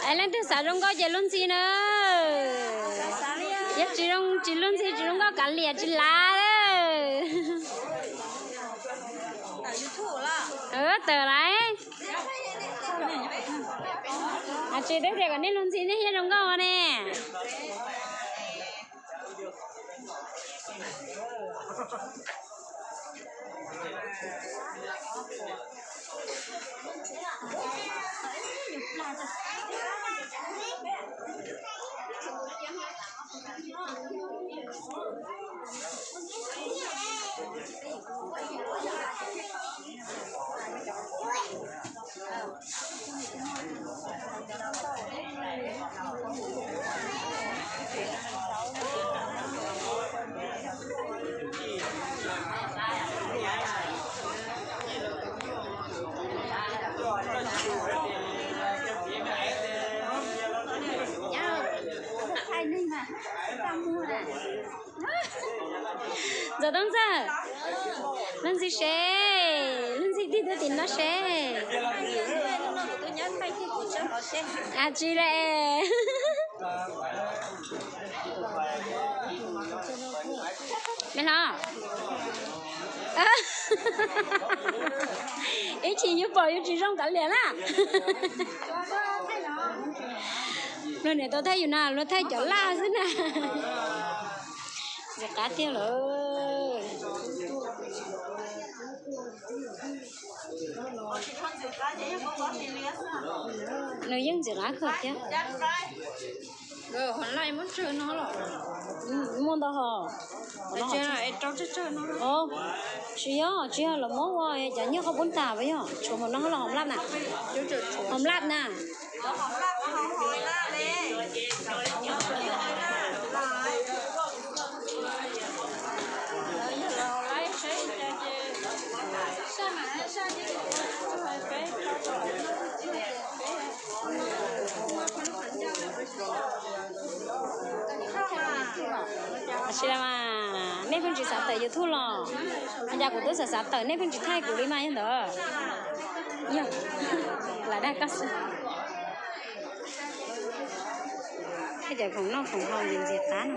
Es leej twg xav zoo nkauj ces lub ntxhi na. Yog tsis zoo, tsis lub ntxhi tsis zoo nkauj kav liam tsis lav lawm. Tawm lawm. Tsis teb tias kom nej lub ntxhi nej thiaj zoo nkauj ne. Ntxawm Tooj Ntxawg, lub ntxhi seb, lub ntxhi tig tuaj tim no seb. Tsis le. Me hlob, ib chim yus pom yus tsis zoo kav liam na. Luag niam tau thaij yus na, luag thaij cov laj xwb na. Ntxim qab tiag lawm. Nws yeej ntxim qab kawg thiab. Muaj ntau hos. Tsis yog, tsis yog los muab ua cov nyuj qhov pub tas, yog tshuav hauv no los hauv laj na. Hauv laj na. Tsis mas, nej pheej tsis xav tawm YouTube los? Cas kuv twb xav xav tawm nej pheej tsis thaij kuv li mas yog ntawd. Yog, lam dag koj xwb. Thaij cov khoom noj khoom haus ntxim ntxim qab no.